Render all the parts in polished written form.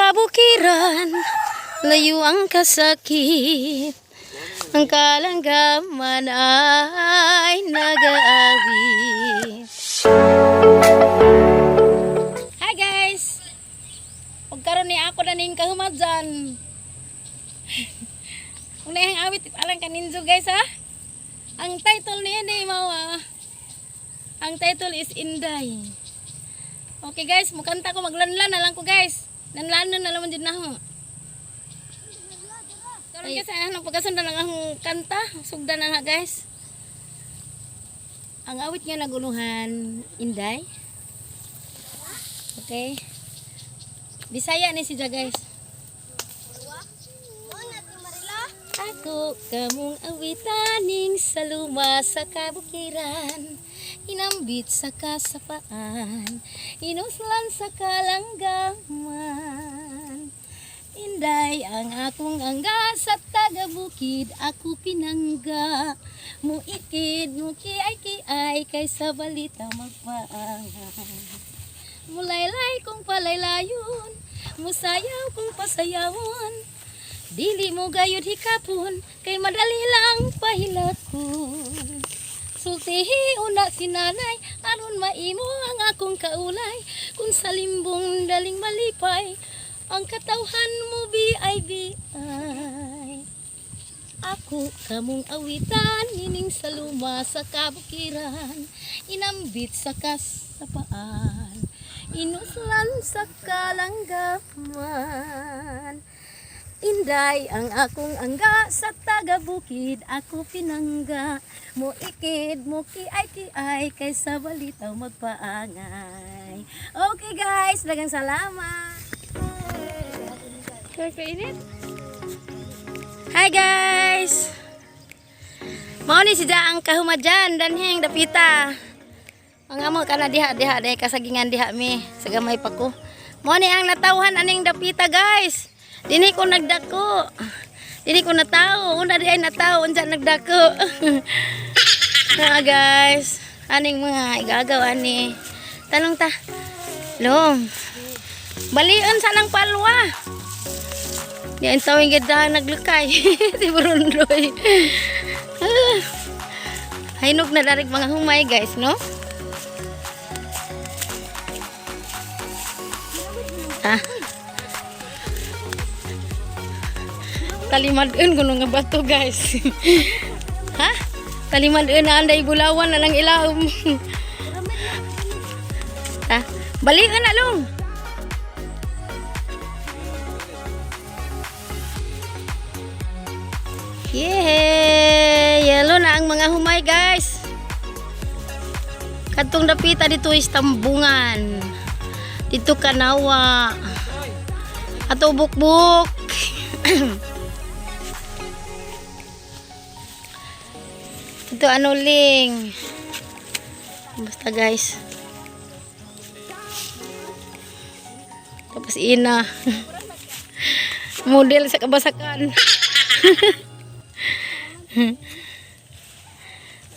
kabukiran, layo ang kasakit. Ang kalanggaman ay nag-aawit. Hi guys! Ug karon ni ako na ning kahumadyan. Kung ang awit alang kaninzo guys ha. Ang title niya ni mao ah. Ang title is Inday. Okay guys, mukanta ko, maglanlan na lang ko guys. Lanlanon na lang man jud na ho. Karon guys, ay anong pagkasundan lang ang kanta, sugdan na na guys. Ang awit nga naguluhan, Inday. Okay. Bisaya ni siya guys. Ako kamong awitaning sa luma sa kabukiran, inambit sa kasapaan, inuslan sa kalanggaman. Inday ang akong angga sa taga-bukid, ako pinangga. Muikid, mukiay kiay, kay sa balita magpaangan. Mulaylay kong palaylayon, musayaw kong pasayawon. Dili mo gayud hikapon, kay madali lang pahilakon. Sultihi una si nanay, aron maimo ang akong kaulay. Kung sa limbong daling malipay, ang katawhan mo bi ay bi ay. Ako kamong awitan, nining sa luma sa kabukiran, inambit sa kasapaan, inuslan sa kalanggaman. Inday ang akong angga sa taga bukid, ako pinangga. Mo ikid, mo kiay kiay, kay sa balitaw magpaangay. Okay guys, daghang salamat. Hi guys! Mao ni si ang kahumadyan danhing dapita. Ang amo kana diha diha dahil kasagingan diha mi sa gamay pa ko. Mao ni ang natawhan aning dapita guys. Dinhi ko nagdako. Dinhi ko natawo. Una di ay natawo unsa nagdako. Na guys, aning mga igagaw ani. Tanong ta. Long. Balion sa nang palwa. Di ang tawing ganda naglukay. Si Brundoy. Ah. Hinog na darig mga humay guys, no? Ah. Talimad-un kuno nga bato guys. Ha? Talimad-un na anday bulawan na lang ilawom. Ha? Balikan na long. Yay! Yellow na ang mga humay guys. Kadtong dapita dito is Tambungan. Dito Kanawa. Ato Bukbuk. Ito anuling. Basta guys. Tapos ina. Model sa kabasakan.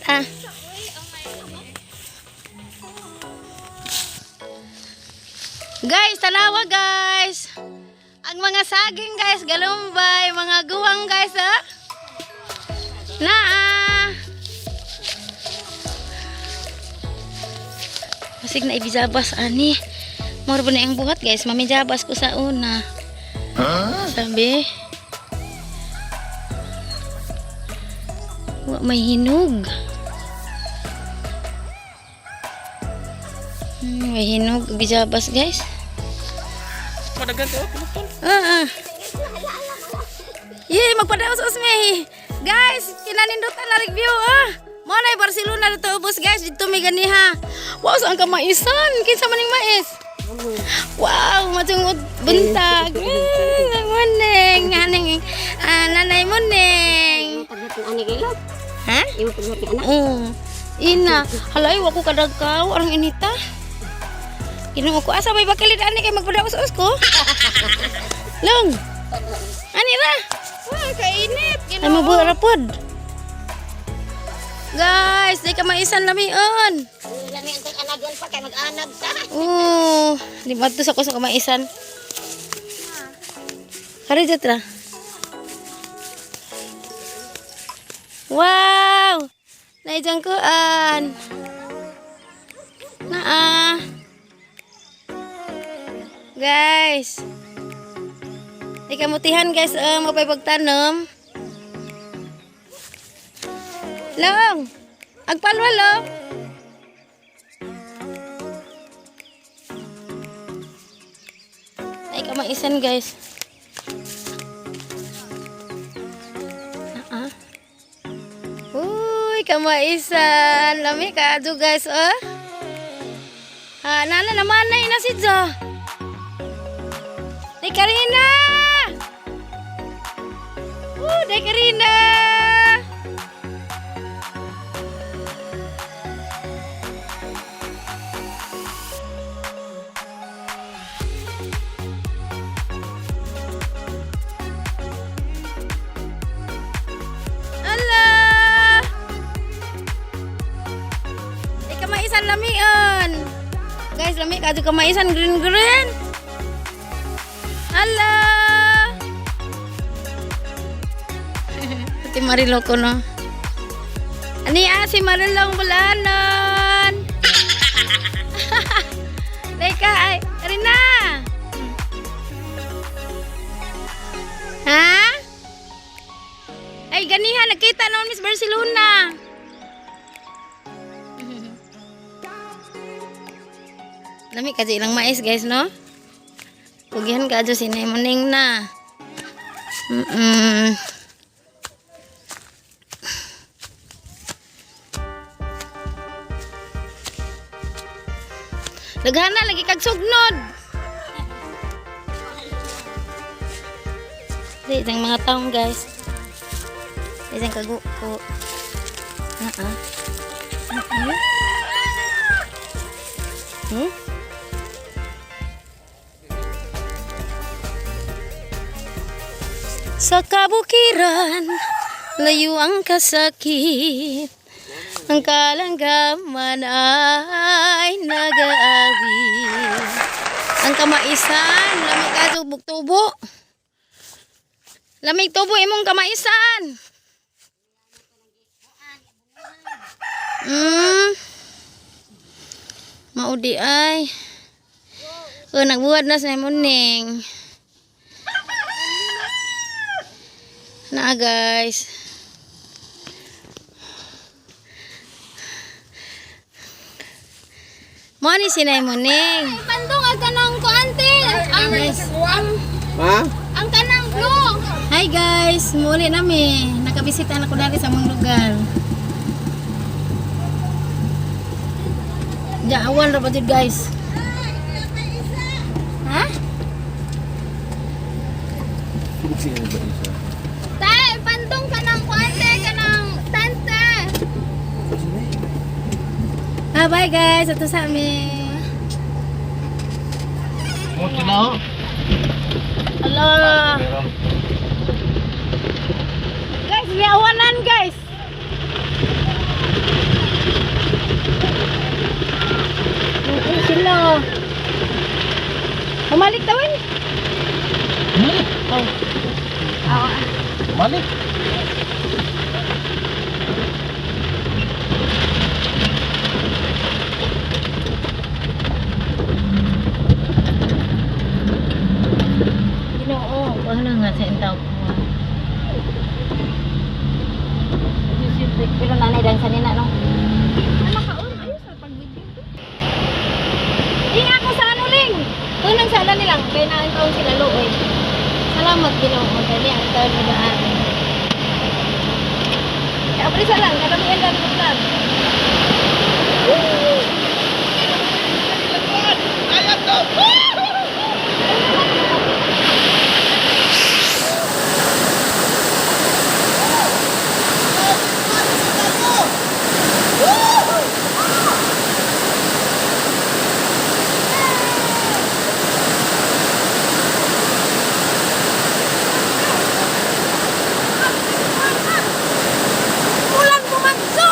Ta. Guys, tanawa guys. Ang mga saging guys, galumbay, mga guwang guys, ah. Naa. Masig na ibijabas ani. Moro ba na ang buhat guys, mamijabas ko sa una. Sabi. Wa may hinog. May hinog bijabas guys. Padagan to, pinutol. Ah. Ah. Yay, magpadaos mi. Guys, kinanindutan na review ah. Mo na Barcelona dito ubos guys, dito mi ganiha. Wow, saan ka maisan? Kinsa man ning mais? Wow, matungod buntag. Muning, aning ah, nanay muning. Ha? Oo. Ina, halay wa ko kadagkaw arang inita. Ginoo ko asa may bakilid ani kay magpadaos-os ko. Long. Ani ra? Wah, kainit. Ay mabuhi ra pod. Guys, di ka maisan lamion. Lami ang anagon pa kay mag-anag ta. Oo, di ba sa ko sa kamaisan. Kari jatra. Wow! Naijangkuan. Naa. Guys. Di kamutihan guys, mapay pagtanom. Long. Agpalwal oh. Ay kamaisan guys. Ah. Uy, kamaisan. Lami ka adto guys, oh. Ah, nana naman na ina si Jo. Day Karina! Day Karina! Ala! Ay, kamaisan lamion. Guys, lami kadto kamaisan green green. Ala! Pati Marilo ko no. Ani ah, si Marilong Bulanon. Teka, ay, Karina. Ha? Ay, ganiha, nakita noon Miss Barcelona. Lami kasi ilang mais, guys, no? Kugihan ka adyo sinay muning na. Daghan na lagi kag sugnod. Di isang mga taong guys. Isang kaguko. Ah. Sa kabukiran, layo ang kasakit. Ang kalanggaman ay nag-aawit. Ang kamaisan, lamig ka tubo. Lamig tubo imong kamaisan. Maudi ay. Oh, nagbuhat na sa muning. Na guys. Mo ni sinay muning. Bandung ang kanang kuante. Ang ang Ma? ang kanang blue. Hi guys, muli nami. Nakabisita na ko dali sa among lugar. Ja, awan ra ba jud guys? Ha? Tay, bandung kanang kuante kanang tante. Ah, bye guys. Ato sa amin. Ala. Guys, may awanan guys. Oo, sila. Humalik tawin. Oh. Mali. Ginoo, paano nga sa intaw ko. Pero nanay dang sanina no. Makaon ayo sa pag-video. Di ako sa ano ling. Unang sala nilang kay naan taon sila luoy. Salamat Ginoo kay ni ang taon mo daan. Kaya aprisa lang karamihan lang ng vlog. Ulan bumanso.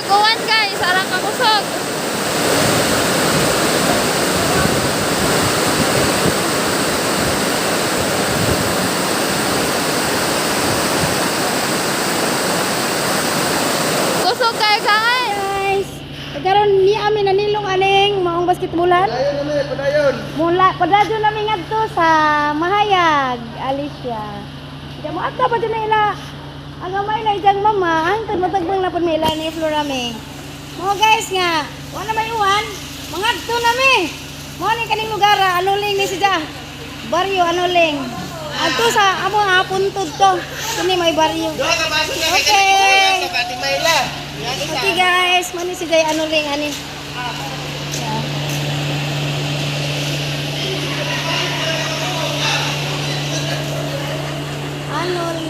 Uwan, guys, arang kakusog. Kusog kay kain. Guys, karon ni ami nanilong aning maong basketballan. Padayon kami, padayon. Mula padayon nami ngadto sa Mahayag, Alicia. Di mo ato pa na ila. Ang gamay na ijang mama, ang matagpang na pud mi ila ni Flora mi. Mo guys nga, wala may uwan, mangadto nami. Mo ni kaning lugar, ah, anuling ni siya. Baryo anuling. Adto sa amo nga puntod to. Kini may baryo. Duha ka baso na kay Okay. Sa Pati Mayla. Yan isa. Okay guys, mani si Jay anuling ani. Yeah. Anuling.